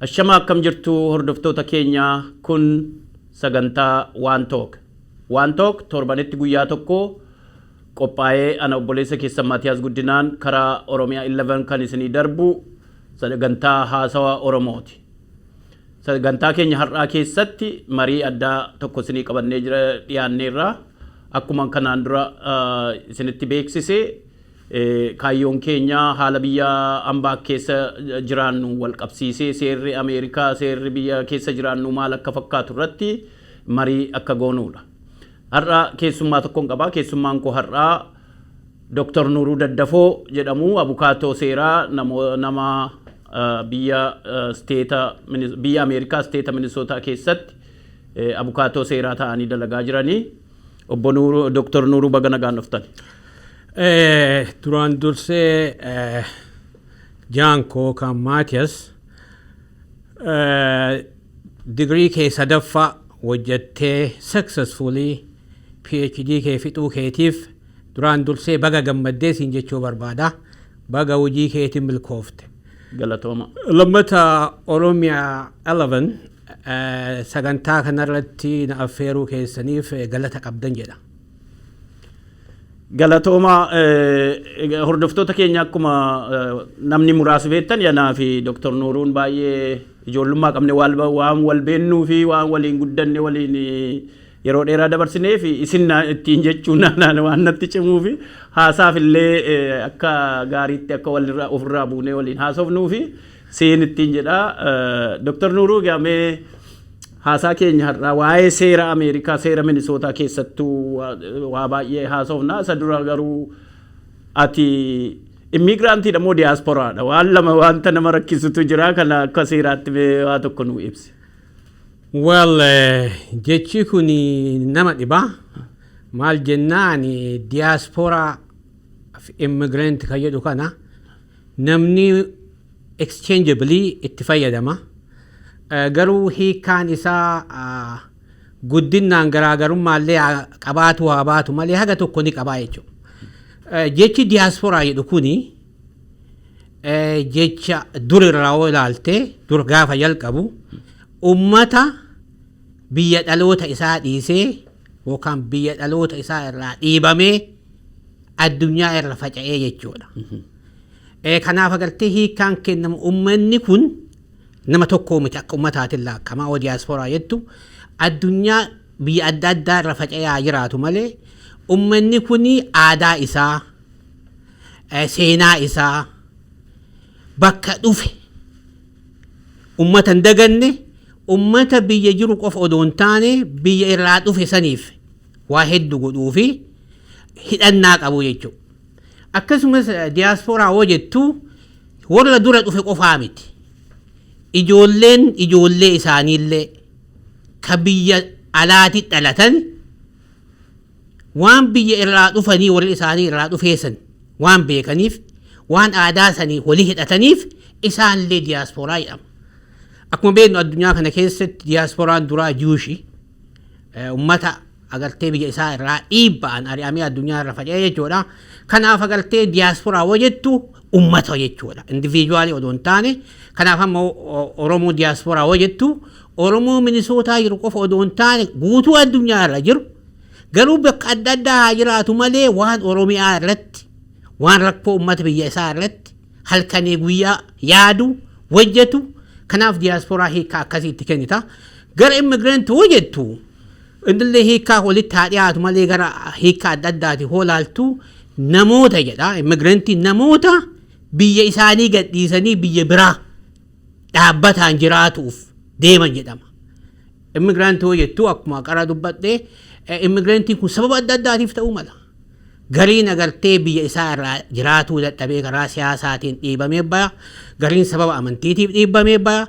Ashama, akkam jirtu hordoftoota keenya? Kun sagantaa Waan Talk. Waan Talk torbanitti guyyaa tokko qophaa'ee ana obboleessa keessan Maatiyaas Guddinaan karaa Oromiyaa 11 kan isinii darbu sagantaa haasawa Oromooti. Sagantaa keenya har'aa keessatti marii addaa tokko isinii qabannee jira dhiyaanneerra. Akkuma kanaan dura isinitti beeksise, kaayyoon keenya haala biyya ambaa keessa jiraannu wal qabsiisee seerri Ameerikaa, seerri biyya keessa jiraannu maal akka fakkaatu irratti marii akka goonuudha. Har'a keessummaa tokkoon qaba. Keessummaan koo har'aa Dr. Nuuruu Daddafoo jedhamu, abukaatoo seeraa, nama biyya state biyya Ameerikaa state Minisootaa keessatti abukaatoo seeraa ta'anii dalagaa jiranii. Obbo Nuuruu, Dr. Nuuruu, baga nagaan dhuftan. Duraan dursee, jaankoo kan Maatiyas, digirii kee sadaffaa hojjettee successfully PhD kee fixuu keetiif duraan dursee baga gammaddee siin jechuu barbaada. Baga hojii keetiin milkoofte. Galatooma. Lammata, Oromiyaa 11 sagantaa kanarratti na affeeruu keessaniif galata qabdan jedha. Galatooma. Hordoftoota keenya, akkuma namni muraasi beektan, yanaa fi Dr. Nuuruun baay'ee ijoollummaa qabne waan wal beennuu fi waan waliin guddanne, waliin yeroo dheeraa dabarsinee fi isin ittiin jechuun waan natti cimuu fi haasaaf illee akka gaariitti akka walirraa ofirraa buunee waliin haasofnuu fi siin ittiin jedha. Dr. Nuuruu, gaamee haasaa keenya har'aa waa'ee seera Ameerikaa, seera Minisootaa keessattuu waa baay'ee haasofna. Isa dura garuu ati immigrantiidha moo diyaasporaadha? Waan lama wanta nama rakkisutu jira. Kana akka seeraatti waa tokko nu ibsi. Well, jechi kun nama dhiba. Maal jennaan, diyaasporaa fi immigrant kan jedhu kana namni exchangeably itti fayyadama. Garuu hiikkaan isaa guddinaan garaagarummaa qabaatu haa baatu malee haga tokko ni qabaa jechuudha. Jechi diyaasporaa jedhu kuni jecha dur irraa yoo ilaalte, dur gaafa jalqabu ummata biyya dhaloota isaa dhiisee yookaan biyya dhaloota isaa irraa dhiibamee addunyaa irra faca'ee jechuudha. Kanaaf agartee hiikkaan kennamu ummanni kun nama tokkoo miti, akka ummataatiin laakkamaa. Oo, diyaasporaa jettu addunyaa biyya adda addaa irra faca'ee haa jiraatu malee ummanni kun aadaa isaa, seenaa isaa, bakka dhufe ummata hin daganne, ummata biyya jiru qofa odoo hin taane biyya irraa dhufe saniif waa hedduu godhuu fi hidhannaa qabu jechuudha. Akkasumas diyaasporaa hoo jettu warra dura dhufe qofaa miti. Ijoolleen ijoollee isaaniillee ka biyya alaati dhalatan waan biyya irraa dhufanii warri isaanii irraa dhufeessan waan beekaniif, waan aadaa sanii walii hidhataniif isaanillee diyaasporaa jedhama. Akkuma beeknu, addunyaa kana keessatti diyaasporaan duraa Jewishii, ummata agartee biyya isaa irraa dhiibba'an ari'amee addunyaa irra faca'ee jechuudha. Kanaaf agartee diyaasporaa hoo jettu ummata jechuudha. Individualii odoo hin taane. Kanaaf amma Oromoo diyaasporaa hoo jettu Oromoo Minisootaa jiru qofa odoo hin taane guutuu addunyaa irra jiru. Garuu bakka adda addaa haa jiraatu malee waan Oromiyaa irratti, waan rakkoo ummata biyya isaa irratti halkanii guyyaa yaadu, hojjetu. Kanaaf diyaasporaa hiikaa akkasiitti kennita. Gara immigrant hoo jettu innillee hiikaa walitti haa dhiyaatu malee gara hiikaa adda addaati hoo laaltu namoota jedha. Immigrantiin namoota biyya isaanii gadhiisanii biyya biraa dhaabbataan jiraatuuf deeman jedhama. Immigrantii hoo jettu akkuma qara dubbadhe, immigrantiin kun sababa adda addaatiif ta'uu mala. Gariin agartee biyya isaa irraa jiraatuu dadhabee karaa siyaasaatiin dhiibamee baya. Gariin sababa amantiitiif dhiibamee baya.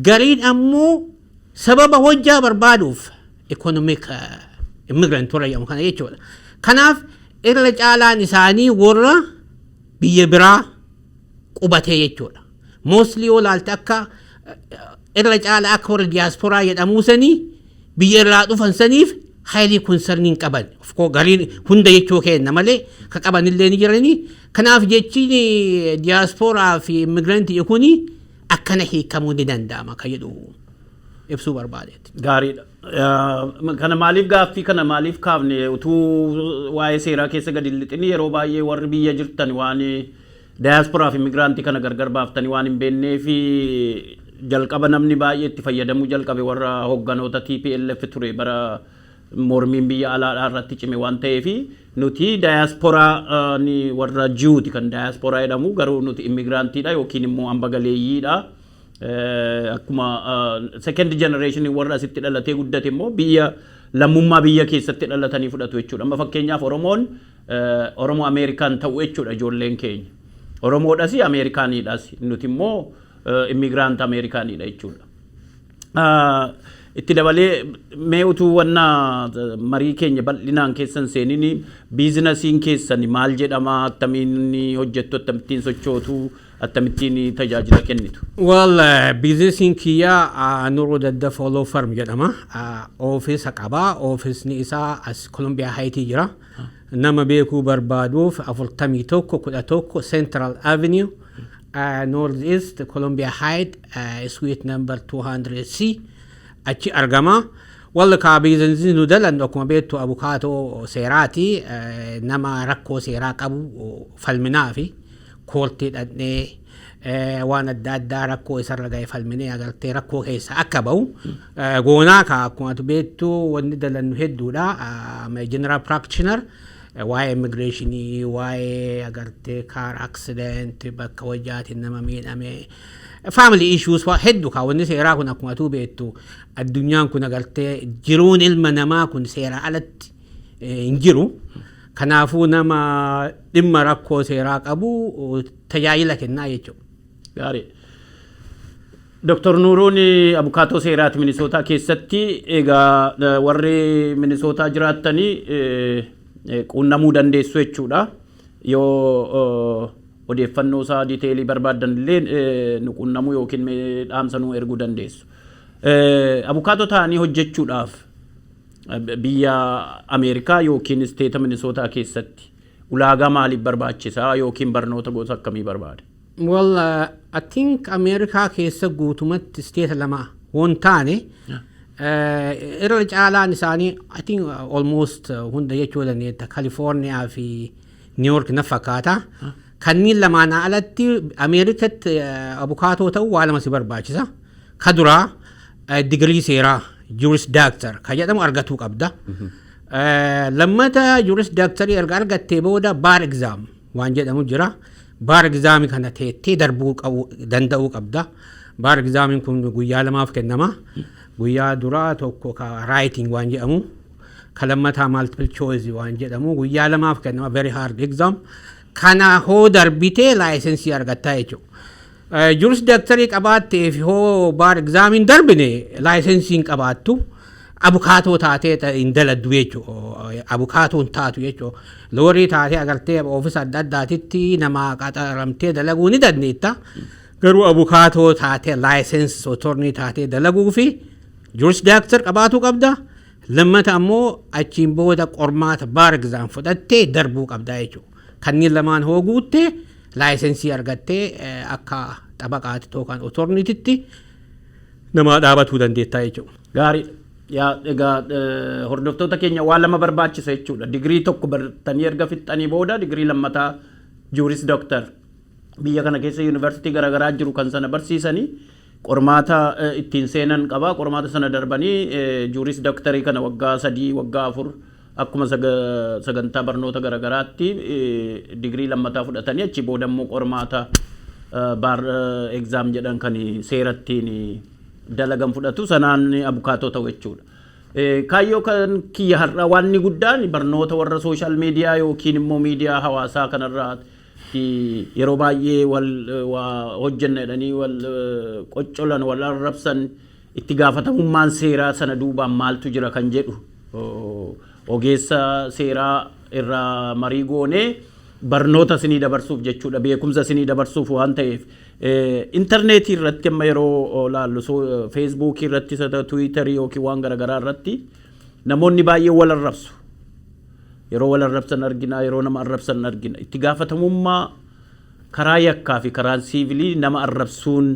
Gariin ammoo sababa hojjaa barbaaduuf economic immigrant warra jedhamu kana jechuudha. Kanaaf Irra caalaan isaanii warra biyya biraa qubatee jechuudha. Mostly yoo laalte, akka irra caalaa akka warra diyaasporaa jedhamuu sanii biyya irraa dhufan saniif highly concern hin qaban. Of course, gariin, hunda jechuu kenna malee, ka qaban illee ni jiranii. Kanaaf jechiin diyaasporaa fi immigrantii kuni akkana hiikamuu ni danda'ama ka jedhu ibsuu barbaadeeti. Gaariidha. Kana maaliif, gaaffii kana maaliif kaafne, utuu waa'ee seeraa keessa gadi hin lixin, yeroo baay'ee warri biyya jirtan waan daayasporaa fi immigiraantii kana gargar baaftanii waan hin beeknee fi jalqaba namni baay'ee itti fayyadamuu jalqabe warra hogganoota TPLF ture, bara mormiin biyya alaadhaa irratti cime waan ta'eef. Nuti daayasporaa ni warra Jewti kan daayasporaa jedhamu, garuu nuti immigiraantiidha yookiin immoo hamba galeeyyiidha. Akkuma second generation warra asitti dhalatee guddate immoo biyya lammummaa biyya keessatti dhalatanii fudhatu jechuudha. Amma fakkeenyaaf Oromoon Oromoo Ameerikaan ta'u jechuudha ijoolleen keenya. Oromoodhas Ameerikaaniidhas, nuti immoo immigrant Ameerikaaniidha jechuudha. Itti dabalee mee utuu wanna marii keenya bal'inaan keessan seenini, businessiin keessan maal jedhama? Attamiin hojjettu? Akkamittiin sochootu? Akkamittiin tajaajila kennitu? Well, businessiin kiyya Nuruu Daddafoo Law Firm jedhama. Oofisa qaba. Oofisni isaa as Columbia Heights jira. Nama beekuu barbaaduuf 4111 Central Avenue, North East Columbia Heights, Suite number 200C achi argama. Walla kaa businessii nu dalan, akkuma beektu abukaatoo seeraati. Nama rakkoo seeraa qabu falminaa fi courtii dhaqnee waan adda addaa rakkoo isarra ga'e falminee agartee rakkoo keessa akka ba'u goonaa. Kaa akkuma ati beektu wanni dalannu hedduudha. General practitioner, waa'ee immigrationii, waa'ee agartee car accident, bakka wajjaatiin nama miidhame, family issues waa hedduu. Kaa wanni seeraa kun akkuma atuu beektu addunyaan kun agartee jiruun ilma namaa kun seera alatti hin jiru. Kanaafuu nama dhimma rakkoo seeraa qabu tajaajila kennaa jechuudha. Gaarii. Dr. Nuuruun abukaatoo seeraati Minisootaa keessatti. Egaa warri Minisootaa jiraattanii quunnamuu dandeessu jechuudha. Yoo odeeffannoo isaa detailii barbaaddan illee nu quunnamuu yookiin dhaamsa nu erguu dandeessu. Abukaatoo ta'anii hojjechuudhaaf biyya Ameerikaa yookiin statea Minisootaa keessatti ulaagaa maaliif barbaachisaa yookiin barnoota gosa akkamii barbaada? Well, I think Ameerikaa keessa guutumatti statea lama woon taane irra caalaan isaanii, I think almost hunda jechuu dandeetta, California fi New York na fakkaata. Kanneen lamaan alatti Ameerikatti abukaatoo ta'uu waa lama si barbaachisa. Ka duraa digirii seeraa Juris Doctor ka jedhamu argatuu qabda. Lammata Juris Doctorii erga argattee booda bar exam waan jedhamu jira. Bar examii kana teettee darbuu qabu danda'uu qabda. Bar examiin kun guyyaa lamaaf kennama. Guyyaa duraa tokko ka writing waan jedhamu, ka lammataa multiple choice waan jedhamu, guyyaa lamaaf kennama, very hard exam. Kana hoo darbitee licensii argattaa jechuudha. Juris Doctorii qabaattee fi hoo bar examiin darbine licensii hin qabaattu. Abukaatoo taatee hin daladdu jechuudha. Abukaatoo hin taatu jechuudha. Lawyerii taatee agartee oofisa adda addaatitti nama qaxaramtee dalaguu ni dandeetta. Garuu abukaatoo taatee, license attorney taatee dalaguu fi Juris Doctor qabaatuu qabda. Lammata ammoo achiin booda qormaata bar exam fudhattee darbuu qabda jechuudha. Kanneen lamaan hoo guutte licensii argattee akka xabaqaatti yookaan attorneytitti nama dhaabatuu dandeettaa jechuudha. Gaarii. Yaa, egaa hordoftoota keenya, waan lama barbaachisa jechuudha. Digirii tokko bartanii erga fixxanii booda digirii lammataa Juris Doctor biyya kana keessa yuunivarsiitii garaagaraa jiru kan sana barsiisanii qormaata ittiin seenan qaba. Qormaata sana darbanii Juris Doctorii kana waggaa 3, waggaa 4, akkuma sagantaa barnoota garaagaraatti digirii lammataa fudhatanii achi booda immoo qormaata bar exam jedhan kan seerattiin dalagan fudhatu, sanaan abukaatoo ta'u jechuudha. Kaayyoo kan kiyya har'a wanni guddaan barnoota warra social media yookiin immoo miidiyaa hawaasaa kanarraa yeroo baay'ee wal waa hojjenna jedhanii wal qoccolan, wal arrabsan, itti gaafatamummaan seeraa sana duubaan maaltu jira kan jedhu ogeessa seeraa Irraa marii goonee barnoota isinii dabarsuuf jechuudha, beekumsa isinii dabarsuuf waan ta'eef, intarneetii irratti amma yeroo laallu, Feesbuukii irratti isa ta'u, Tiwiitarii yookiin waan garaagaraa irratti namoonni baay'ee wal arrabsu. Yeroo wal arrabsan argina, yeroo nama arrabsan argina. Itti gaafatamummaa karaa yakkaa fi karaa siivilii nama arrabsuun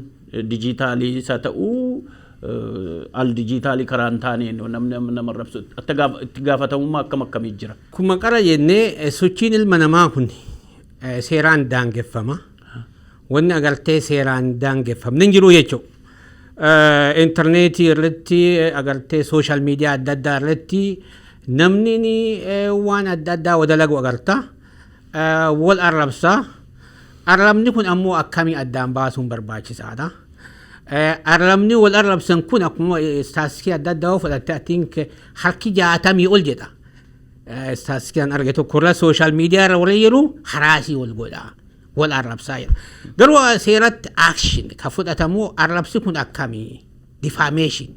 dijitaalii isa ta'uu, al dijitaalii karaa hin taaneen namni nama arrabsu itti gaafatamummaa akkam akkamii jira? Akkuma qara jennee, sochiin ilma namaa kun seeraan daangeffama. Wanni agartee seeraan daangeffamne hin jiru jechuudha. Intarneetii irratti, agartee social media adda addaa irratti namni waan adda addaa dalagu agarta. Wal arrabsa. Arrabni kun ammoo akkamii addaan baasuun barbaachisaadha. Arrabni wal arrabsan kun akkuma istaatistikii adda addaa yoo fudhatte, I think harki 60 ol jedha. Istaatistikii arge tokkorra social media irra warra jiru harass wal godha. Wal arrabsaa jira. Garuu seeratti action ka fudhatamu arrabsi kun akkamii? Defamation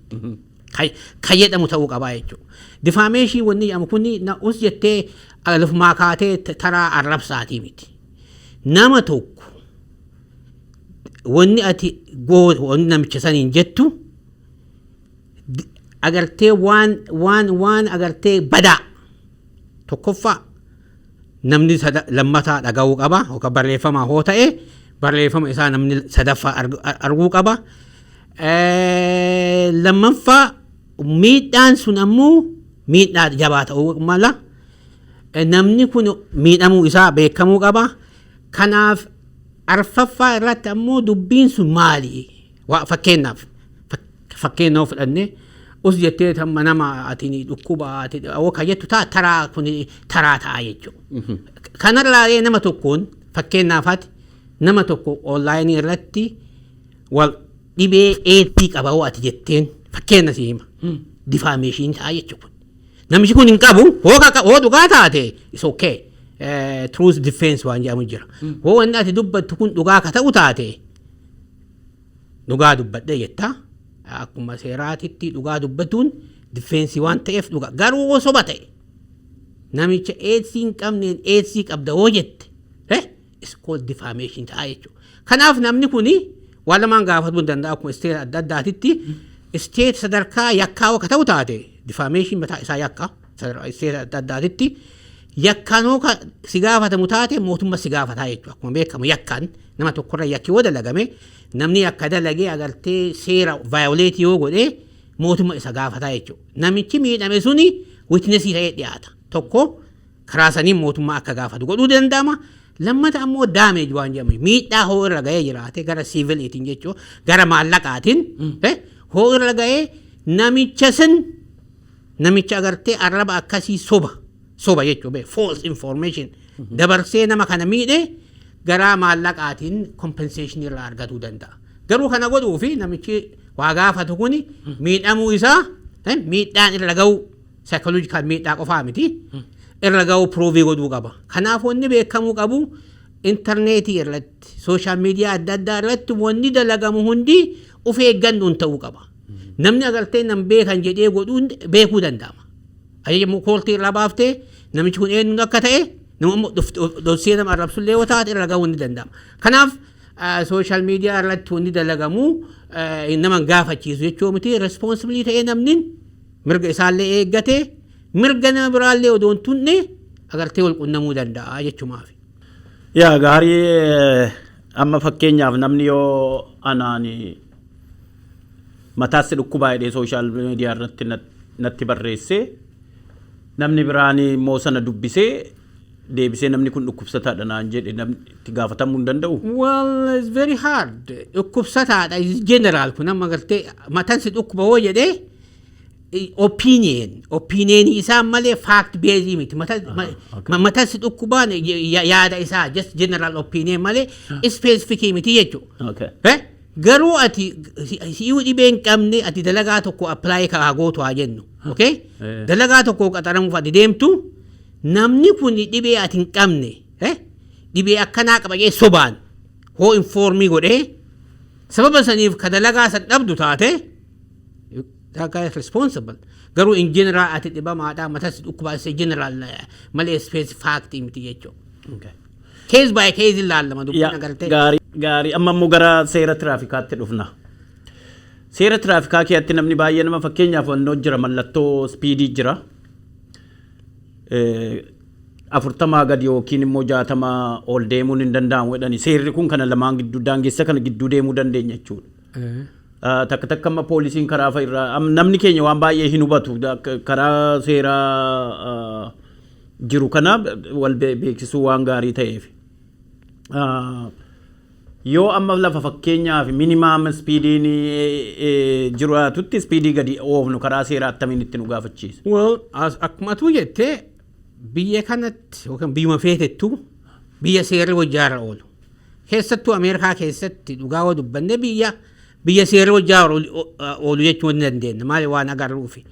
ka jedhamu ta'uu qabaa jechuudha. Defamation wanni jedhamu kun us jettee lafumaa kaatee taraa arrabsaatii miti. Nama tokko wanni ati wanni namicha saniin jettu agartee waan agartee badaa tokkoffaa namni lammataa dhaga'uu qaba, yookaan barreeffamaa hoo ta'e barreeffama isaa namni sadaffaa arguu qaba. Lammaffaa, miidhaan sun ammoo miidhaa jabaa ta'uu mala. Namni kun miidhamuu isaa beekamuu qaba. Kanaaf arfaffaa irratti ammoo dubbiin sun maali? Fakkeenyaaf, fakkeenya fudhannee, us jettee tamma nama ati dhukkuba ati ka jettu ta'a, taraa kun taraa ta'a jechuudha. Kanarraa nama tokkoon, fakkeenyaaf, ati nama tokko onlaayinii irratti wal dhibee eetii qaba hoo ati jetteen, fakkeenya si hima. Defamation ta'a jechuudha. Namichi kun hin qabu, hoo dhugaa taate is okay. Truth defense waan jedhamu jira. Hoo wanni ati dubbattu kun dhugaa ka ta'u taate, dhugaa dubbadhee jetta. Akkuma seeraatitti dhugaa dubbatuun defense waan ta'eef dhugaa. Garuu hoo soba ta'e, namicha eedsii hin qabneen eedsii qabda hoo jette, is called defamation ta'a jechuudha. Kanaaf namni kuni waan lamaan gaafatuu hin danda'a. Akkuma state adda addaatitti, state sadarkaa yakkaa akka ta'u taate, defamation mataa isaa yakka state adda addaatitti yakkaan hoo si gaafatamu taate, mootummaa si gaafataa jechuudha. Akkuma beekamu yakkaan nama tokkorra yakki yoo dalagame, namni yakka dalagee agartee seera violate yoo godhee, mootummaa isa gaafataa jechuudha. Namichi miidhame suni witness ta'ee dhiyaata. Tokko karaa saniin mootummaa akka gaafatu godhuu danda'ama. Lammata ammoo damage waan jedhamu, miidhaa hoo irra ga'ee jiraate, gara siiviliitiin jechuudha, gara maallaqaatiin hoo irra ga'ee, namicha sin namicha agartee arraba akkasii soba soba jechuudha, false information dabarsee nama kana miidhe, gara maallaqaatiin compensation irraa argatuu danda'a. Garuu kana godhuu fi namichi waa gaafatu kuni miidhamuu isaa, miidhaan irra ga'u psychological miidhaa qofaa miti, irra ga'u prove godhuu qaba. Kanaaf wanni beekamuu qabu, intarneetii irratti, social media adda addaa irratti wanni dalagamu hundi of eeggannoon ta'uu qaba. Namni agartee nam beekan jedhee godhuun beekuu danda'ama. Ajaja kooltii irraa baaftee namichi kun eenyuun akka ta'e, nama dhoksee nama arrabsullee yoo taate irra ga'uu ni danda'ama. Kanaaf social media irratti wanni dalagamu nama gaafachiisu jechuu miti. Responsibility ta'ee namni mirga isaallee eeggatee, mirga nama biraallee odoo hin tunne agartee wal qunnamuu danda'a jechumaaf. Yaa gaarii. Amma fakkeenyaaf namni yoo anaan mataatti dhukkubaa jedhee social media irratti natti barreessee, namni biraan immoo sana dubbisee deebisee namni kun dhukkubsataadha naan jedhe, namni itti gaafatamuu hin danda'u. Well, it's very hard. Dhukkubsataadha is general. Kun amma agartee mataan si dhukkuba hoo jedhee, opinion isaa malee fact based miti. Mataan si dhukkubaan yaada isaa, just general opinion malee specific miti jechuudha. Garuu ati si'uu dhibee hin qabne, ati dalagaa tokko apply kaa gootu haa jennu. Okay? Dalagaa tokko qaxaramuuf ati deemtu, namni kun dhibee ati hin qabne, dhibee akkanaa qaba jedhee sobaan hoo inform godhee, sababa saniif ka dalagaa san dhabdu taate, that guy is responsible. Garuu in general ati dhibamaadha, matas dhukkubaa isa general malee specific miti jechuudha. Case by case ilaalama dubbiin agartee. Gaarii gaarii, amma immoo gara seera tiraafikaatti dhufna. Seera tiraafikaa keessatti namni baay'ee nama fakkeenyaaf wannoo jira, mallattoo speedii jira. 40 gadi yookiin immoo 60 ol deemuun hin danda'amu jedhani. Seerri kun kana lamaan gidduu daangessa, kana gidduu deemuu dandeenya jechuudha. Takka takka amma poolisiin karaa fa'a irraa namni keenya waan baay'ee hin hubatu, karaa seeraa jiru kana wal beeksisuu waan gaarii ta'eef. Yoo amma lafa fakkeenyaaf minimum speediin jiraatutti speedii gadi oofnu, karaa seeraa attamiin itti nu gaafachiisa? Well, akkuma atuu jettee, biyya kanatti yookaan biyyuma feetettu biyya seerri wajjaarra oolu. Keessattuu Ameerikaa keessatti dhugaa yoo dubbanne biyya seerri wajjaarra oolu jechuu ni dandeenya. Maali waan agarruufi.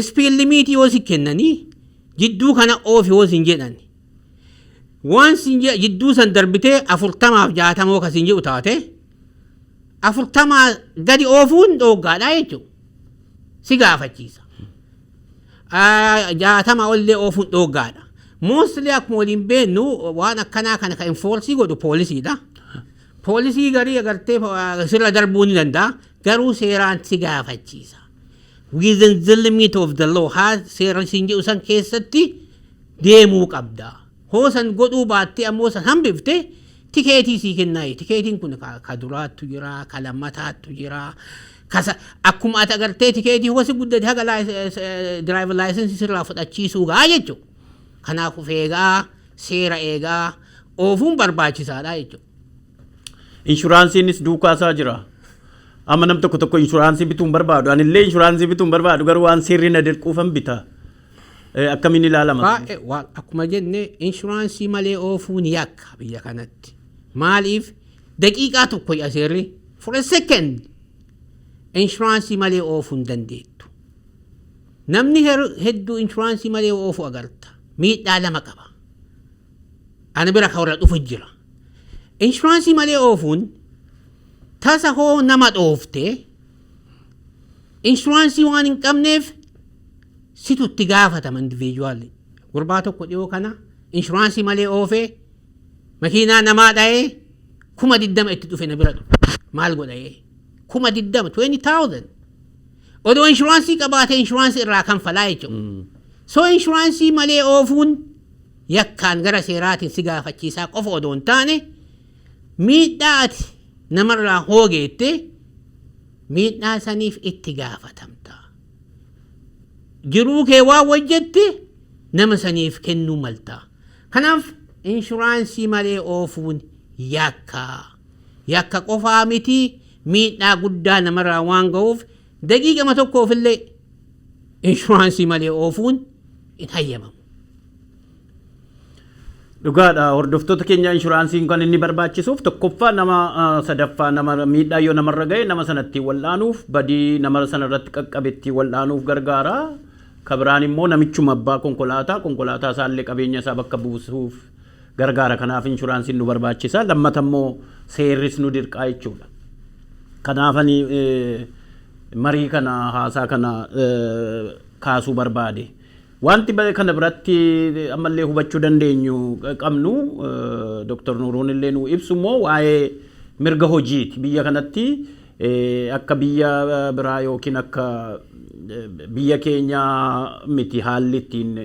Speed limitii yoo si kennanii jidduu kana oofi yoo sin jedhan, waan sin jidduu san darbitee 40f 60 ka sin jedhu taate, 40 gadi oofuun dhooggaadha jechuudha. Si gaafachiisa. 60 ollee oofuun dhooggaadha. Mostly akkuma waliin beennu waan akkanaa kana kan enforce godhu poolisiidha. Poolisii garii agartee sirra darbuu ni danda'a, garuu seeraan si gaafachiisa. Within the limit of the law, haa seera siin jedhu san keessatti deemuu qabda. Hoo san godhuu baattee ammoo san hambifte, ticketii sii kennaa. Ticketiin kun ka duraattu jira, ka lammataattu jira. Kasa akkuma ati agartee ticketii hosi guddate haga driver licensii sirraa fudhachiisuu gaa jechuudha. Kanaaf of eegaa, seera eegaa oofuun barbaachisaadha jechuudha. Insuranceiinis duukaasaa jira. Amma nam tokko tokko insurance bituu hin barbaadu. Anillee insurance bituu hin barbaadu, garuu waan seerri na dirquufan bita. Akkamiin ilaalama? Baay'ee waan akkuma jenne insurance malee oofuun yakka biyya kanatti. Maaliif daqiiqaa tokko seerri, for a second insurance malee oofuu hin dandeettu. Namni hedduu insurance malee oofu agarta. Miidhaa lama qaba. Ana bira ka warra dhufu jira. Insurance malee oofuun tasa hoo nama dhoofte, insurance waan hin qabneef situ itti gaafatama individually. Gurbaa tokko dhiyoo kana insurance malee oofee makiinaa namaa dha'ee 20,000 itti dhufe na bira dhufe. Maal godha'ee? 20,000, 20,000. Odoo insurance qabaatee insurance irraa kanfalaa jechuudha. So insurance malee oofuun yakkaan gara seeraatiin si gaafachiisaa qofa odoo hin taane, miidhaa ati namarraa hoogeette miidhaa saniif itti gaafatamta. Jiruu kee waan hojjette nama saniif kennuu malta. Kanaaf insurance malee oofuun yakka. Yakka qofaa miti, miidhaa guddaa namarraa waan ga'uuf daqiiqama tokkoofillee insurance malee oofuun hin hayyamamu. Dhugaadha, hordoftoota keenya, insuranceiin kan inni barbaachisuuf tokkoffaa nama sadaffaa nama miidhaa yoo namarra ga'e nama sanatti wal'aanuuf, badii nama sanarratti qaqqabetti wal'aanuuf gargaara. Kabiraan immoo namichuma abbaa konkolaataa, konkolaataa isaallee qabeenya isaa bakka buusuuf gargaara. Kanaaf insuranceiin nu barbaachisa. Lammata immoo seerris nu dirqaa jechuudha. Kanaaf ani marii kana, haasaa kana kaasuu barbaade. Wanti kana biratti ammallee hubachuu dandeenyu qabnu, Dr. Nuuruun illee nu ibsu immoo waa'ee mirga hojiiti. Biyya kanatti akka biyya biraa yookiin akka biyya keenya miti haalli ittiin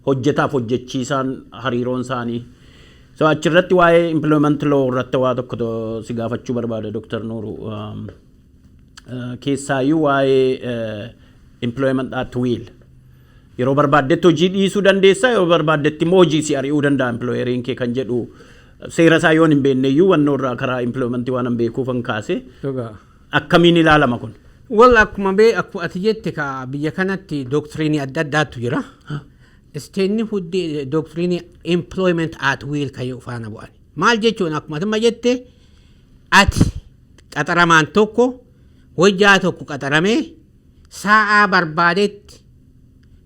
hojjetaaf hojjechiisaan hariiroon isaanii. So achirratti waa'ee employment law irratti waa tokko si gaafachuu barbaada, Dr. Nuuru. Keessaayyuu waa'ee employment at will. Yeroo barbaaddetti hojii dhiisuu dandeessa, yeroo barbaaddetti immoo hojii si ari'uu danda'a employeriin kee kan jedhu, seera isaa yoon hin beekne iyyuu wannoo irraa karaa employmentii waan hin beekuuf hin kaase. Akkamiin ilaalama kun? Wal akkuma bee akkuma ati jette ka biyya kanatti doctrineii adda addaatu jira. Stateni hundi doctrineii employment at will kan jedhu faana bu'an. Maal jechuun, akkuma ati jette, ati qaxaramaan tokko hojjaa tokko qaxaramee sa'aa barbaadetti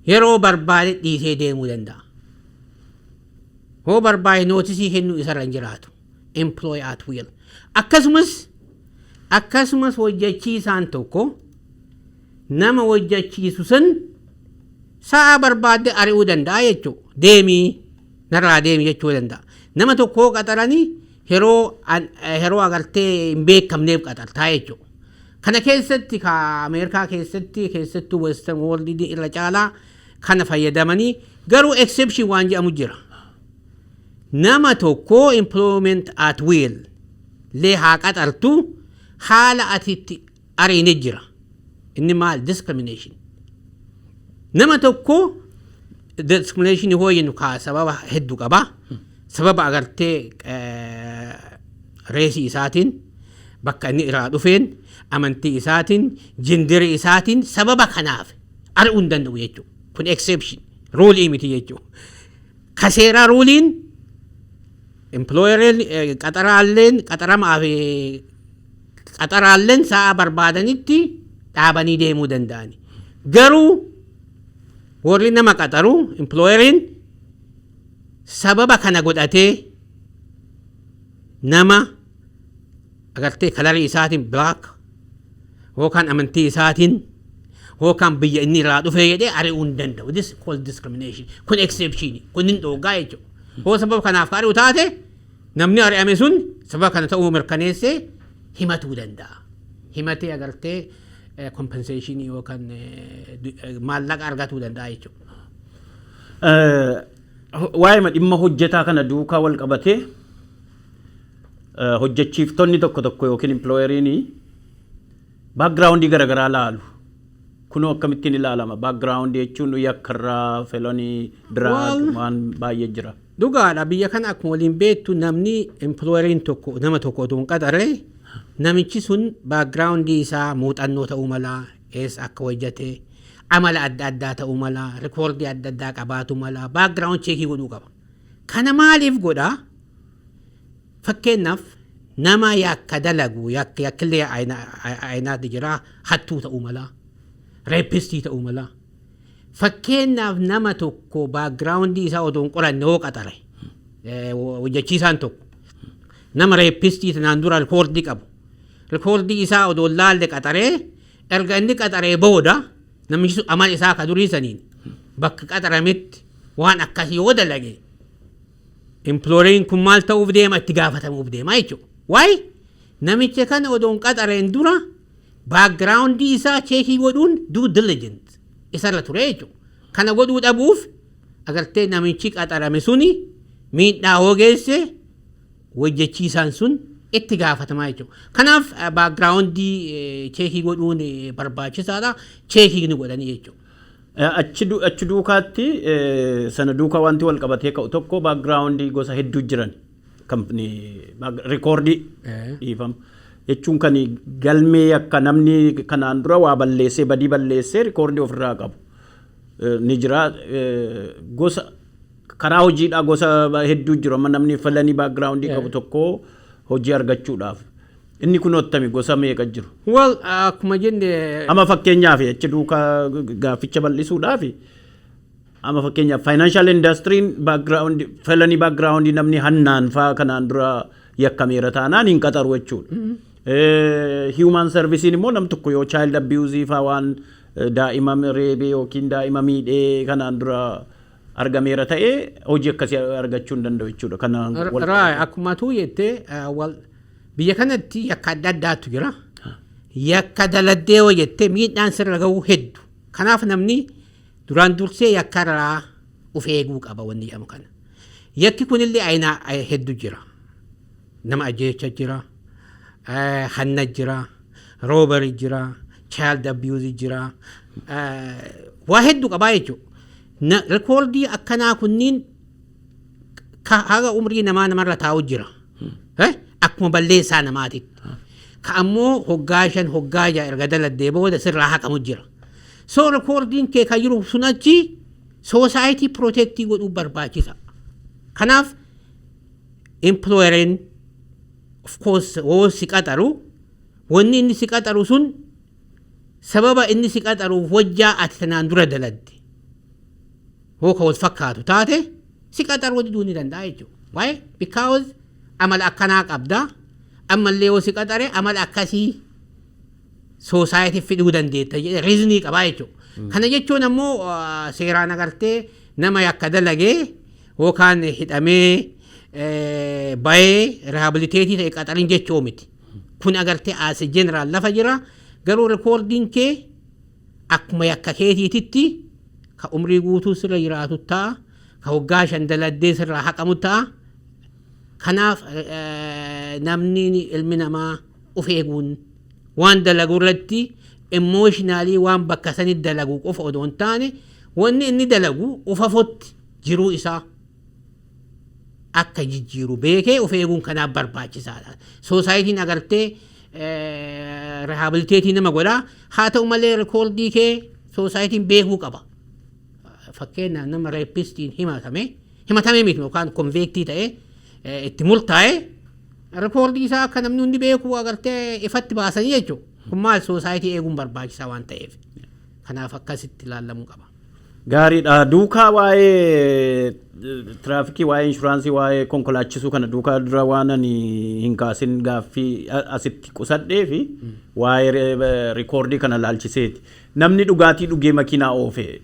yeroo barbaade dhiisee deemuu danda'a. Hoo barbaade noticeii kennuu isarra hin jiraatu. Employ at will. Akkasumas hojjechiisaan tokko nama hojjechiisu san Sa'a barbaadde ari'uu danda'a jechuudha. Deemii, narraa deemi jechuu danda'a. Nama tokko qaxaranii yeroo agartee hin beekamneef qaxartaa jechuudha. Kana keessatti ka Ameerikaa keessatti, keessattuu Western World irra caalaa kana fayyadamanii, garuu exception waan jedhamu jira. Nama tokko employment at will lee haa qaxartu, haala ati itti ariine jira. Inni maal? Discrimination. Nama tokko discrimination hoo jennu kaa sababa hedduu qaba. Sababa agartee race isaatiin, bakka inni irraa dhufeen, amantii isaatiin, gender isaatiin, sababa kanaaf ari'uu hin danda'u jechuudha. Kun exception, rule miti jechuudha. Ka seeraa ruleiin employeriin qaxaraalleen qaxaramaa fi qaxaraalleen sa'a barbaadanitti dhaabanii deemuu danda'ani. Garuu warri nama qaxaru, employeriin, sababa kana godhatee nama agartee color isaatiin black yookaan amantii isaatiin yookaan biyya inni irraa dhufee jedhee ari'uu hin danda'u. This called discrimination. Kun exception. Kun hin dhooggaa jechuudha. Hoo sababa kanaaf ka ari'u taate, namni ari'ame sun sababa kana ta'uu mirkaneessee himatuu danda'a. Himatee agartee compensation yookaan maallaqa argatuu danda'a jechuudha. Waa'ee dhimma hojjetaa kana duukaa wal qabatee, hojjechiiftonni tokko tokko yookiin employeriin background garaagaraa laalu. Kunoo akkamittiin ilaalama? Background jechuun yakkarraa, felony, drug, waan baay'ee jira. Dhugaadha, biyya kana akkuma waliin beektu namni employeriin tokko nama tokko otoo hin qaxarre namichi sun background isaa, muuxannoo ta'uu mala, eessa akka hojjete, amala adda addaa ta'uu mala, record adda addaa qabaatu mala, background check godhuu qaba. Kana maaliif godhaa? Fakkeenyaaf nama yakka dalagu, yakka yakkillee ayinaatti jira, hattuu ta'uu mala, rapist ta'uu mala. Fakkeenyaaf nama tokko background isaa otoo hin qoranne hoo qaxare hojjechiisaan tokko, nama rapist tanaan dura record qabu, record isaa odoo hin laalle qaxaree, erga inni qaxaree booda namichi sun amala isaa ka durii saniin bakka qaxarametti waan akkasii yoo dalage, employeriin kun maal ta'uuf deema? Itti gaafatamuuf deema jechuudha. Waa'ee namicha kana odoo hin qaxareen dura background isaa check godhuun due diligence isarra ture jechuudha. Kana godhuu dhabuuf agartee namichi qaxarame suni miidhaa hoo geesse, hojjechiisaan sun itti gaafatamaa jechuudha. Kanaaf background check godhuun barbaachisaadha. Check ni godhanii jechuudha. Achi duukaatti, sana duukaa wanti wal qabatee ka'u tokko, background gosa hedduu jiran, record dhiifama. Jechuun kan galmee akka namni kanaan dura waa balleessee, badii balleessee record ofirraa qabu ni jira. Gosa karaa hojiidhaa gosa hedduu jiru. Amma namni felony background qabu tokko hojii argachuudhaaf. Inni kun ottami, gosa meeqa jiru? Well, akkuma jenne Amma fakkeenyaaf achi duukaa gaafficha bal'isuudhaaf, amma fakkeenyaaf financial industryn background, felony background, namni hannaan faa kanaan dura yakkameera taanaan hin qaxaru jechuudha. Human serviceiin immoo nam tokko yoo child abuse faa, waan daa'ima reebee yookiin daa'ima miidhee kanaan dura argameera ta'ee, hojii akkasii argachuu hin danda'u jechuudha. Kana Right, akkuma tuu jettee, well, biyya kanatti yakka adda addaatu jira. Yakka daladdee yoo jettee miidhaan sirra ga'uu hedduu. Kanaaf namni duraan dursee yakka irraa of eeguu qaba wanni jedhamu kana. Yakki kunillee ayinaa hedduu jira. Nama ajjeecha jira, hanna jira, robbery jira, child abuse jira. Waa hedduu qabaa jechuudha. Record akkanaa kunniin haga umrii namaa namarra taa'u jira. Akkuma balleessaa namaatitti. Ka ammoo hoggaa 5, hoggaa 6 erga daladdee booda sirraa haqamu jira. So recordiin kee kan jiru sun achi society protect godhuu barbaachisa. Kanaaf employeriin of course hoo si qaxaru, wanni inni si qaxaru sun sababa inni si qaxaruuf wajjaa ati tanaan dura daladde hoo ka wal fakkaatu taate, si qaxaruu diduu ni danda'a jechuudha. Why? Because amala akkanaa qabda, ammallee yoo si qaxare amala akkasii society fiduu dandeetta jedhe reason qabaa jechuudha. Kana jechuun ammoo seeraan agartee nama yakka dalagee yookaan hidhamee bahee rehabilitate ta'e qaxarin jechuu miti. Kun agartee as general lafa jira, garuu recordiin kee akkuma yakka keetiititti ka umrii guutuu sirra jiraatu ta'a, ka waggaa 5 daladdee sirraa haqamu ta'a. Kanaaf namni, ilmi namaa, of eeguun waan dalagu irratti emotionally waan bakka sanitti dalagu qofa odoo hin taane, wanni inni dalagu ufafotti jiruu isaa akka jijjiiru beekee of eeguun kanaaf barbaachisaadha. Societyn agartee rehabilitate nama godhaa, haa ta'u malee recordii kee societyn beekuu qaba. Fakkeenyaaf, nama rapistiin himatame, himatame miti, yookaan convict ta'ee itti murtaa'e, recordii isaa akka namni hundi beeku agartee ifatti baasanii jechuudha. Kun maal, society eeguun barbaachisaa waan ta'eef. Kanaaf akkasitti ilaallamuu qaba. Gaariidha. Duukaa waa'ee tiraafikii, waa'ee insurance, waa'ee konkolaachisuu kana duukaa dura waan ani hin kaasin gaaffii asitti qusadhee fi waa'ee recordii kana laalchiseeti. Namni dhugaatii dhugee makiinaa oofe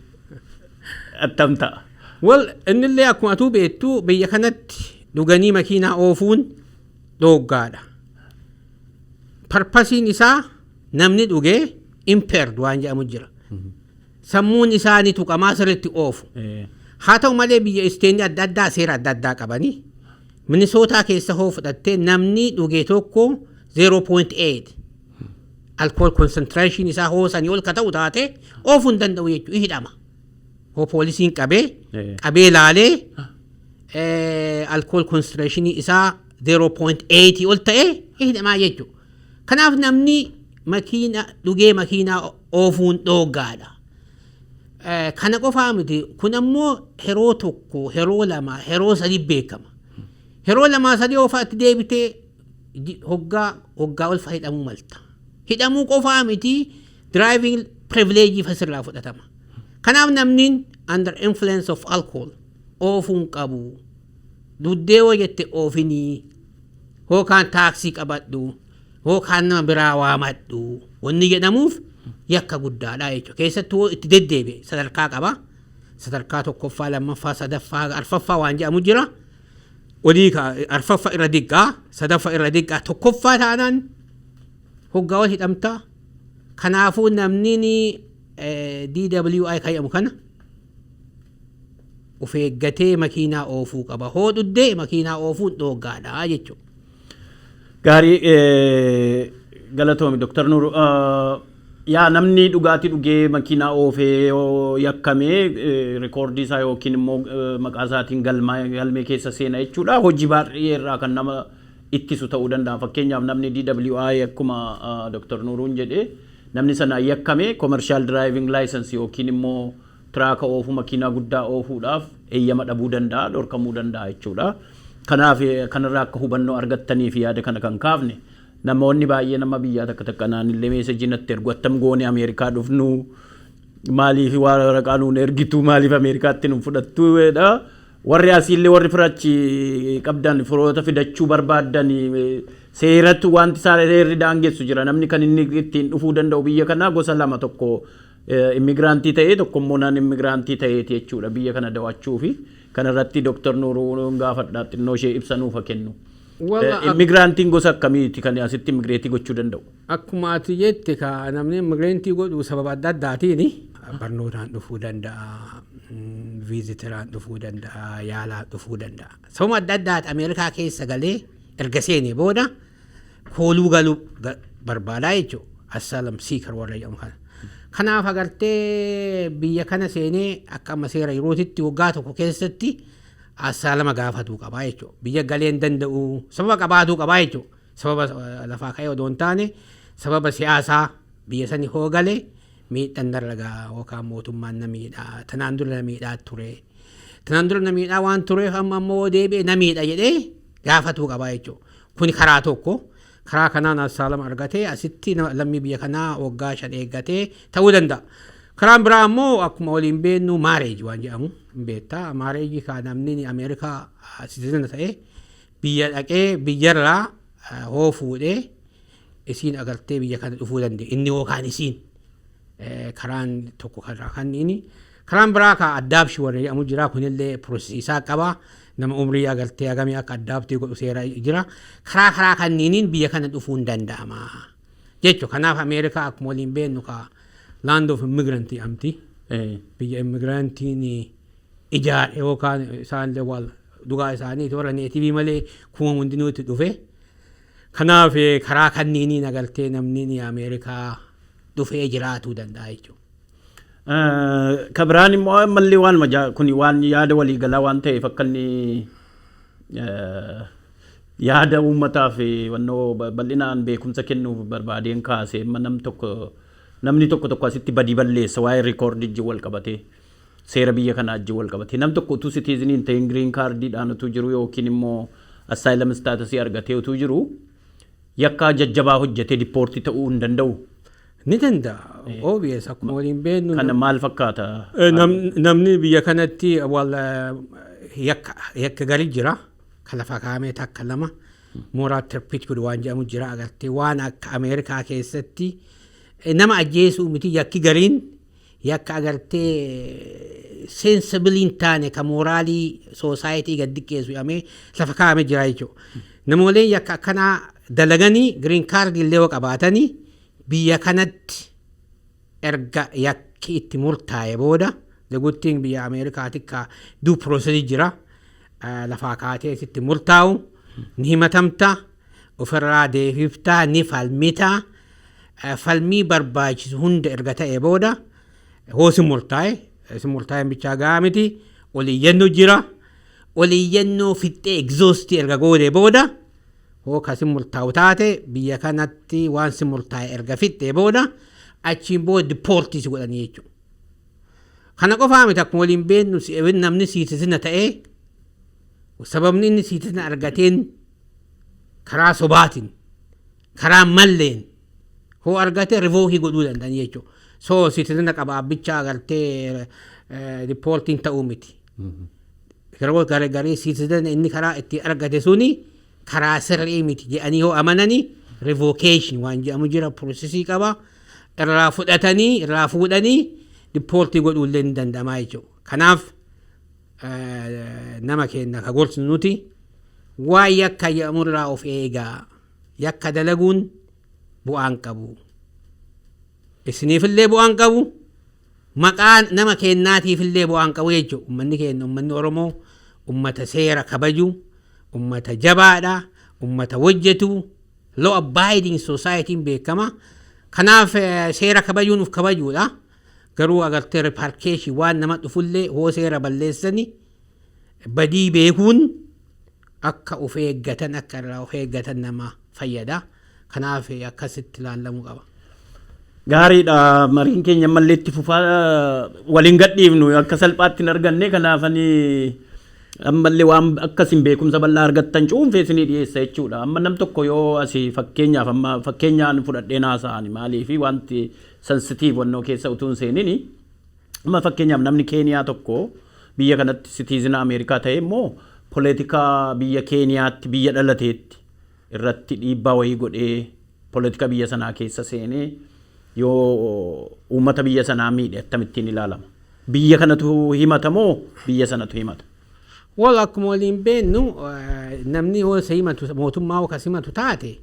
attam ta'a? Wal innillee akkuma atuu beektu biyya kanatti dhuganii makiinaa oofuun dhooggaadha. Purposeiin isaa namni dhugee impaired waan jedhamu jira. Sammuun isaanii tuqamaa sirriitti oofu. Haa ta'u malee biyya stateni adda addaa seera adda addaa qabanii, Minisootaa keessa hoo fudhattee, namni dhuge tokko 0.8 alcohol concentration isaa hoo sanii ol ka ta'u taate oofuu hin danda'u jechuudha, hidhama. Hoo poolisiin qabee qabee laalee alcohol concentration isaa 0.8 ol ta'e hidhamaa jechuudha. Kanaaf namni makiina dhugee makiinaa oofuun dhooggaadha. Kana qofaa miti, kun ammoo yeroo tokko, yeroo lama, yeroo sadi beekama. Yeroo lamaa sadii oofaatti deebitee hoggaa hoggaa ol hidhamuu malta. Hidhamuu qofaa miti, driving privilege fasirraa fudhatama. Kanaaf namni under influence of alcohol oofuun qabu. Duddee hoo jette oofinii, yookaan taaksii qabadhu, yookaan nama biraa waamadhu wanni jedhamuuf yakka guddaadha jechuudha. Keessattuu itti deddeebi'e sadarkaa qaba. Sadarkaa tokkoffaa, lammaffaa, sadaffaa, arfaffaa waan jedhamu jira. Olii arfaffaa irra diqqaa, sadaffaa irra diqqaa, tokkoffaa taanaan hoggaa wal hidhamta. Kanaafuu namni DWI kan jedhamu kana of eeggatee makiinaa oofuu qaba. Hoo dhuddee makiinaa oofuun dhooggaadha jechuudha. Gaarii, galatoomi, Dooktar Nuuru. Yaa namni dhugaatii dhugee makiinaa oofee yoo yakkamee recordii isaa yookiin immoo maqaa isaatiin galmee keessa seena jechuudha. Hojii baay'ee irraa kan nama ittisu ta'uu danda'a. Fakkeenyaaf, namni DWI akkuma Dooktar Nuuruun jedhee namni sana yakkame commercial driving license yookiin immoo trucka oofuu, makiinaa guddaa oofuudhaaf eeyyama dhabuu danda'a, dhorkamuu danda'a jechuudha. Kanaaf kanarraa akka hubannoo argattanii fi yaada kana kan kaafne, namoonni baay'ee nama biyyaa takka takka naanillee message natti ergu, attam goone Ameerikaa dhufnu, maaliif waa waraqaa nuun ergitu, maaliif Ameerikaatti nu fudhattu jedha. Warri asiillee, warri firachi qabdan, firoota fidachuu barbaaddan, seeratti wanti seerri daangessu jira. Namni kan inni ittiin dhufuu danda'u biyya kanaa gosa lama: tokko immigrant ta'ee, tokko immoo non immigrant ta'eeti jechuudha biyya kana daawwachuu fi kanarratti Dooktar Nuuruu gaafadha, xinnoo ishee ibsa nuufa kennu. Immigrantiin gosa akkamiiti kan asitti immigrate gochuu danda'u? Akkuma ati jette, ka namni immigrate godhu sababa adda addaatiin barnootaan dhufuu danda'a, visitoraan dhufuu danda'a, yaalaan dhufuu danda'a. Sababa adda addaati Ameerikaa keessa galee erga seenee booda kooluu galuu barbaadaa jechuudha. Asylum seeker warra jedhamu kana. Kanaaf agartee biyya kana seenee akka amma seera yerootitti waggaa tokko keessatti asylum gaafatuu qabaa jechuudha. Biyya galee hin danda'u sababa qabaatuu qabaa jechuudha. Sababa lafaa ka'ee odoo hin taane, sababa siyaasaa biyya sani hoo galee miidhaan narra ga'a yookaan mootummaan na miidhaa, tanaan dura na miidhaa ture. Tanaan dura na miidhaa waan tureef amma ammoo deebi'e na miidha jedhee gaafatuu qabaa jechuudha. Kuni karaa tokko. Karaa kanaan asylum argatee asitti lammii biyya kanaa waggaa 5 eeggatee ta'uu danda'a. Karaan biraa ammoo akkuma waliin beeknu marriage waan jedhamu hin beektaa. Marriage kaa namni Ameerikaa citizen ta'e biyya dhaqee biyyarraa hoo fuudhee isiin agartee biyya kana dhufuu dandeenya. Inni yookaan isiin. Karaan tokko karaa kanniini. Karaan biraa ka adoption warra jedhamu jira. Kunillee processii isaa qaba. Nama umrii agartee hagamii akka adopt godhu seera jira. Karaa kanniiniin biyya kana dhufuu hin danda'ama jechuudha. Kanaaf Ameerikaa akkuma waliin beeknu ka land of immigrant jedhamti. Biyya immigrantiin ijaare yookaan isaanillee wal dhugaa isaanii warra native malee kuma hundinuu itti dhufe. Kanaaf karaa kanniiniin agartee namni Ameerikaa dhufee jiraatuu danda'a jechuudha. Ka biraan immoo ammallee waan kun waan yaada waliigalaa waan ta'eef, akka inni yaada uummataaf wannoo bal'inaan beekumsa kennuuf barbaadeen kaase. Amma namni tokko tokko asitti badii balleessa, waa'ee recordii wajjin wal qabatee, seera biyya kanaa wajjin wal qabatee, nam tokko utuu citizenii hin ta'in green cardiidhaan utuu jiru yookiin immoo asylum statusii argatee utuu jiru yakka jajjabaa hojjetee deport ta'uu hin danda'u. Ni danda'a. Obvious, akkuma waliin beeknu. Kana maal fakkaata? Namni biyya kanatti wal yakka gari jira. Kan lafa kaa'amee takka lama. Moral turpitude waan jedhamu jira, agartee waan akka Ameerikaa keessatti nama ajjeesuu miti, yakki gariin yakka agartee sensible hin taane ka moralii society gad diqqeessu jedhamee lafa kaa'amee jira jechuudha. Namooleen yakka akkanaa dalaganii green card illee yoo qabaatanii biyya kanatti erga yakki itti murtaa'e booda, guttiin biyya Ameerikaatti ka due process jira. Lafaa kaatee sitti murtaa'u, ni himatamta, ofirraa deebiftaa, ni falmitaa. Falmii barbaachisu hunda erga ta'e booda hoo si murtaa'e bichaa gahaa miti, oliyyannoo jira. Oliyyannoo fixxee exhaust erga goone booda, hoo ka si murtaa'u taate, biyya kanatti waan si murtaa'e erga fixxee booda, achiin booda deport si godhanii jechuudha. Kana qofaa miti, akkuma waliin beeknu namni citizen ta'ee sababni inni citizen argateen karaa sobaatiin, karaa malleen hoo argate, revoke godhuu danda'an jechuudha. So citizen qaba abbichaa agartee deportiin ta'uu miti. Yeroo garee citizen inni karaa itti argate suni karaa sirrii miti jedhanii yoo amananii, revocation waan jedhamu jira, processii qaba. Irraa fudhatanii, irraa fuudhanii deport godhuu illee ni danda'ama jechuudha. Kanaaf nama keenya ka gorsinu nuti waan yakka jedhamurraa of eegaa, yakka dalaguun bu'aan qabu. Isiniifillee bu'aan qabu, maqaa nama kennaatiifillee bu'aan qabu jechuudha. Uummanni keenya, uummanni Oromoo, uummata seera kabaju, uummata jabaadha, uummata hojjetu, law abiding society beekama. Kanaaf seera kabajuun uf kabajuudha. Garuu agartee repercussion waan nama dhufullee hoo seera balleessani badii beekuun akka of eeggatan, akka irraa of eeggatan nama fayyada. Kanaaf akkasitti ilaallamuu qaba. Gaariidha. Mariin keenya ammallee itti fufaa, waliin gadhiifnu akka salphaatti hin arganne. Kanaaf ani ammallee waan akkasiin beekumsa bal'aa argattan cuunfee isinii dhiyeessa jechuudha. Amma nam tokko yoo asii fakkeenyaaf, amma fakkeenyaan fudhadhee naasa'ani, maaliifi wanti sensitiiv wannoo keessa utuu hin seenini, amma fakkeenyaaf namni Keeniyaa tokko biyya kanatti citizen Ameerikaa ta'e immoo poolitikaa biyya Keeniyaatti, biyya dhalateetti irratti dhiibbaa wayii godhee, poolitika biyya sanaa keessa seenee yoo uummata biyya sanaa miidhe akkamittiin ilaalama? Biyya kanatu himata moo biyya sanatu himata? Wal akkuma waliin beennu, namni yoo isa himatu, mootummaa yoo kas himatu taate,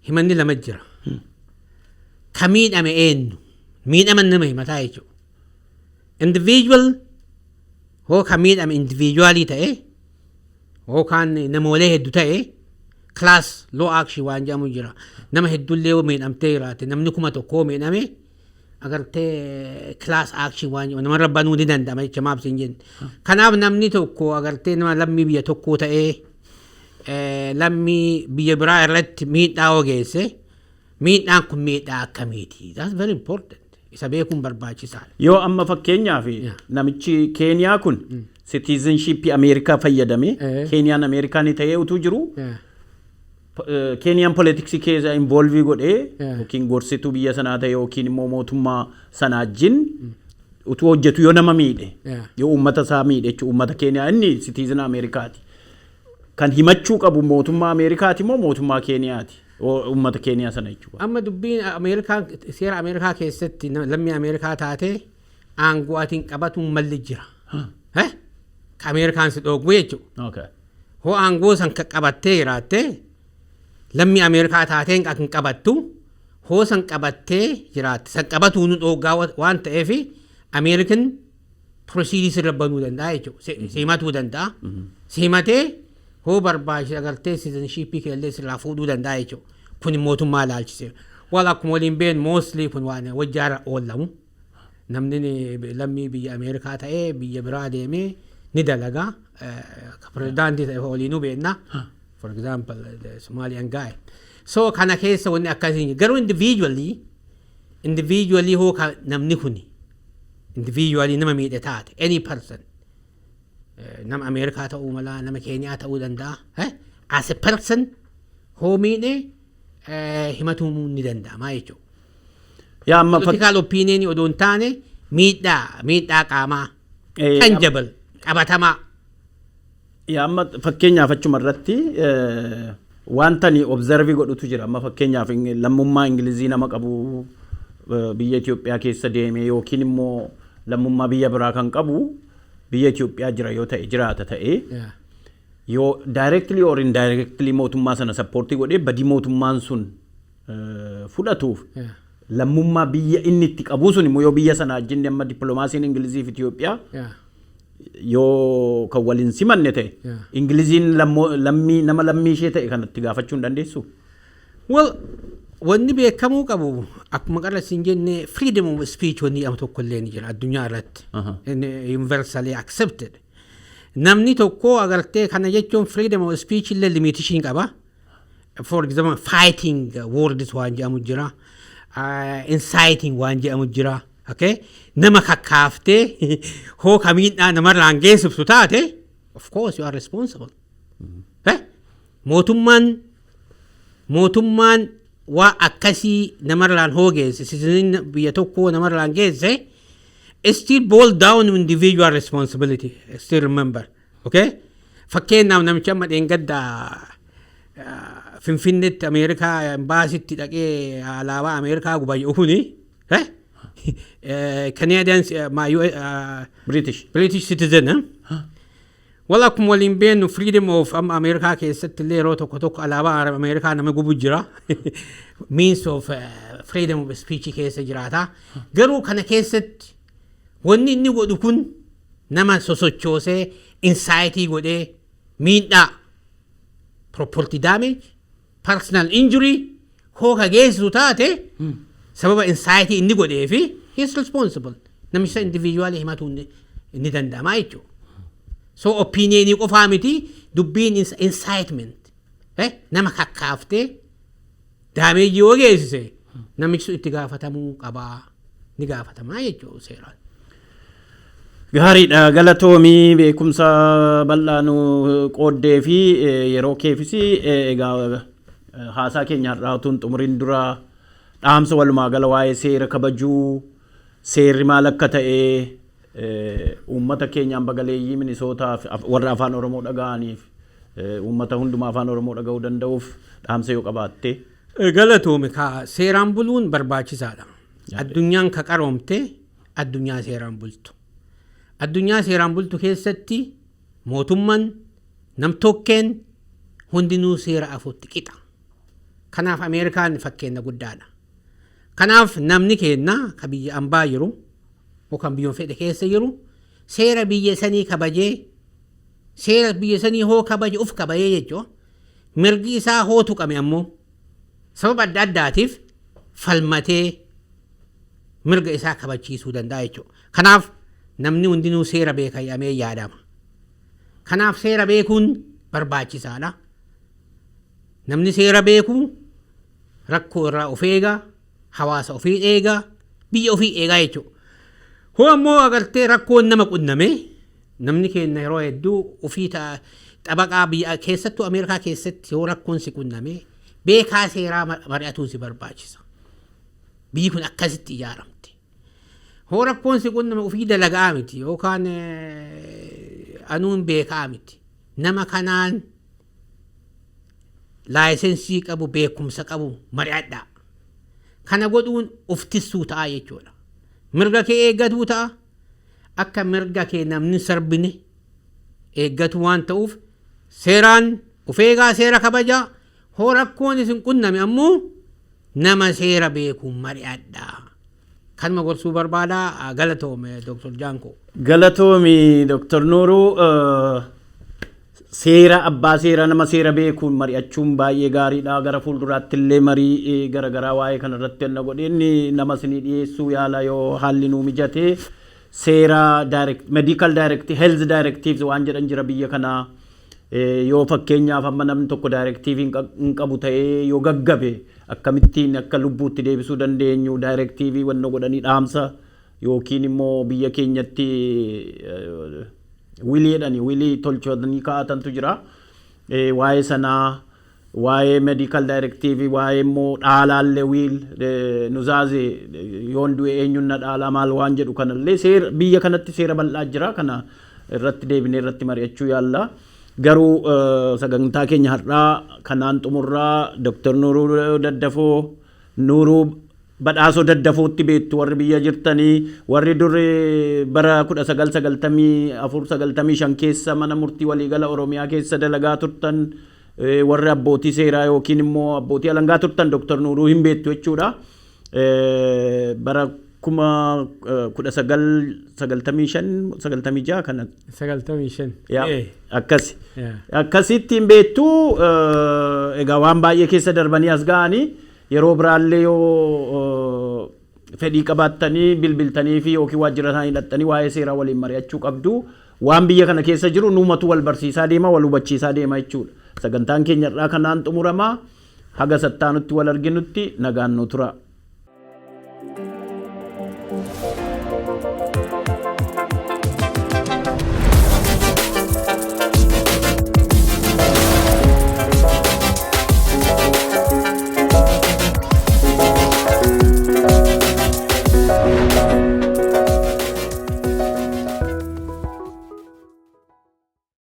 himanni lama jira. Ka miidhame eenyu? Miidhaman nama himataa jechuudha. Individual hoo ka miidhame individualii ta'e yookaan namoolee hedduu ta'e, class law action waan jedhamu jira. Nama hedduullee yoo miidhamtee jiraate, namni 1000 miidhame, agartee class action waan jedhamu namarra banuu ni danda'ama jecha, maaf siin jenne. Kanaaf namni tokko agartee nama lammii biyya tokkoo ta'ee lammii biyya biraa irratti miidhaa yoo geesse, miidhaan kun miidhaa akkamiiti? That's very important. Isa beekuun barbaachisaadha. Yoo amma fakkeenyaaf namichi Keeniyaa kun citizenship Ameerikaa fayyadamee Keeniyaan Ameerikaa ni ta'ee utuu jiru Keeniyaan politicsii keessa involve godhee yookiin gorsituu biyya sanaa ta'e yookiin immoo mootummaa sanaa wajjin utuu hojjetu yoo nama miidhe, yoo uummata isaa miidhe jechuudha, uummata Keeniyaa, inni citizen Ameerikaati. Kan himachuu qabu mootummaa Ameerikaati moo mootummaa Keeniyaati? Uummata Keeniyaa sana jechuudha. Amma dubbiin Ameerikaa, seera Ameerikaa keessatti lammii Ameerikaa taatee aangoo atiin qabatuun malli jira. Eh? Ka Ameerikaan si dhooggu jechuudha. Hoo aangoo san ka qabattee jiraatte, lammii Ameerikaa taatee hin qabattu, hoo san qabattee jiraatte, san qabatuu nu dhooggaa waan ta'eef Ameerikan proceedii sirra banuu danda'a jechuudha. Si himatuu danda'a. Si himatee hoo barbaachise agartee citizenshipii keellee sirraa fuudhuu danda'a jechuudha. Kun mootummaa ilaalchise. Wal akkuma waliin beeknu, mostly kun waan wajjaara oollamu. Namni lammii biyya Ameerikaa ta'ee biyya biraa deemee ni dalaga. Pirezidaantii ta'e waliinuu beekna. For example, the Somalian guy. So kana keessa wanni akkasii garuu individually hoo ka namni kuni individually nama miidhe taate, any person, nama Ameerikaa ta'uu mala, nama Keeniyaa ta'uu danda'a. As a person hoo miidhe himatuu ni danda'ama jechuudha. Yaa amma Political opinion odoo hin taane miidhaa qaamaa tangible, qabatamaa. Yaa amma fakkeenyaaf achuma irratti wanta ani observe godhutu jira. Amma fakkeenyaaf lammummaa Ingilizii nama qabu biyya Itoophiyaa keessa deeme yookiin immoo lammummaa biyya biraa kan qabu biyya Itoophiyaa jira yoo ta'e, jiraata ta'e, yoo directly or indirectly mootummaa sana support godhee badii mootummaan sun fudhatuuf lammummaa biyya inni itti qabu sun immoo yoo biyya sana wajjin amma dippiloomaasiin Ingilizii fi Itoophiyaa yoo kan waliin simanne ta'e, Ingiliziin lammii nama lammii ishee ta'e kanatti gaafachuu hin dandeessu. Well, wanni beekamuu qabu akkuma qarra siin jenne, freedom of speech wanni jedhamu tokko illee ni jira addunyaa irratti. Inni universally accepted. Namni tokko agartee kana jechuun freedom of speech illee limitation qaba. For example, fighting words waan jedhamu jira. Inciting waan jedhamu jira. Okay? Nama kakkaaftee hoo kamiidhaa namarraan geessiftu taate, of course you are responsible. Eh? Mootummaan waa akkasii namarraan hoo geesse, citizen biyya tokkoo namarraan geesse, still boil down individual responsibility. Still remember, okay? Fakkeenyaaf namicha amma dheengadda Finfinneetti Ameerikaa embaasitti dhaqee alaabaa Ameerikaa gubayyoo kuni, eh? Canadian British. British citizen, eh? Wal akkuma waliin beeknu, freedom of amma Ameerikaa keessatti illee yeroo tokko tokko alaabaa Ameerikaa nama gubu jira. Means of freedom of speech keessa jiraata. Garuu kana keessatti wanni inni godhu kun nama sosochoosee incite godhee miidhaa, property damage, personal injury hoo ka geessisu taate, sababa incite inni godhee fi he is responsible. Namicha individually himatuu ni danda'ama jechuudha. So opinionii qofaa miti dubbiin, incitement. Nama kakkaaftee damage yoo geessise namichi sun itti gaafatamuu qabaa, ni gaafatamaa jechuudha seeraan. Gaariidha, galatoomii, beekumsa bal'aa nu qooddee fi yeroo keefis. Egaa haasaa keenya har'aa utuu hin xumuriin dura dhaamsa walumaa gala waa'ee seera kabajuu, seerri maal akka ta'e, uummata keenya hamba galeeyyii Minisootaa warra afaan Oromoo dhaga'aniif, uummata hundumaa afaan Oromoo dhaga'uu danda'uuf dhaamsa yoo qabaatte. Galatoome, ka seeraan buluun barbaachisaadha. Addunyaan ka qaroomte addunyaa seeraan bultu. Addunyaa seeraan bultu keessatti mootummaan namtokkeen hundinuu seera afutti qixa. Kanaaf Ameerikaan fakkeenya guddaadha. Kanaaf namni keenya ka biyya ambaa jiru yookaan biyyoon fedhe keessa jiru seera biyya sanii kabajee, seera biyya sanii hoo kabaje uf kabajee jechuudha. Mirgi isaa hoo tuqame ammoo sababa adda addaatiif falmatee mirga isaa kabachiisuu danda'a jechuudha. Kanaaf namni hundinuu seera beeka jedhamee yaadama. Kanaaf seera beekuun barbaachisaadha. Namni seera beeku rakkoo irraa of eega, hawaasa ofii eega, biyya ofii eegaa jechuudha. Hoo ammoo agartee rakkoon nama qunname, namni keenya yeroo hedduu ofii xabaqaa biyya keessattuu Ameerikaa keessatti yoo rakkoon si qunname beekaa seeraa mari'atuun si barbaachisa. Biyyi kun akkasitti ijaaramte. Hoo rakkoon si qunname ofii dalagaa miti yookaan anuun beekaa miti. Nama kanaan License qabu, beekumsa qabu mari'adhaa. Kana godhuun of tissuu ta'a jechuudha. Mirga kee eeggatuu ta'a. Akka mirga kee namni sarbine eeggatu waan ta'uuf, seeraan of eegaa, seera kabajaa. Hoo rakkoon isin qunname ammoo nama seera beeku mari'adhaa. Kanuma gorsuu barbaadaa. Galatoome, Dr. Jaanko. Galatoomi, Dr. Nuuruu. Seera abbaa seera, nama seera beekuun mari'achuun baay'ee gaariidha. Gara fuulduraatti illee marii garaagaraa waa'ee kanarratti enna godheen nama isinii dhiyeessuu yaala yoo haalli nuu mijate. Seera medical directive, health directives waan jedhan jira biyya kanaa. Yoo fakkeenyaaf amma namni tokko directive hin qabu ta'ee yoo gaggabe, akkamittiin akka lubbuutti deebisuu dandeenyu, directive wanna godhanii dhaamsa yookiin immoo biyya keenyatti will jedhani, will tolchatanii kaa'atantu jira. Waa'ee sanaa, waa'ee medical directive, waa'ee immoo dhaalaallee, will, ኑዛዜ, yoon du'e eenyuun na dhaalaa maal waan jedhu kanallee seera biyya kanatti seera bal'aa jira, kana irratti deebinee irratti mari'achuu yaalla. Garuu sagantaa keenya har'aa kanaan xumurraa. Dr. Nuuruu Daddafoo, Nuuruu Badhaasoo Daddafootti beektu warri biyya jirtanii, warri durri bara 1994 95 keessa mana murtii waliigala Oromiyaa keessa dalagaa turtan, warri abbootii seeraa yookiin immoo abbootii alangaa turtan Dr. Nuuruu hin beektu jechuudha. Bara 1995 96 kana. 95. Akkasi. Akkasitti hin beektu. Egaa waan baay'ee keessa darbanii as ga'anii, yeroo biraallee yoo fedhii qabaattanii bilbiltanii fi yookiin waajjira isaanii dhaqxanii waa'ee seeraa waliin mari'achuu qabdu. Waan biyya kana keessa jiru nuumatu wal barsiisaa deema, wal hubachiisaa deema jechuudha. Sagantaan keenya irraa kanaan xumurama. Haga sattaanutti wal arginutti nagaan nu tura.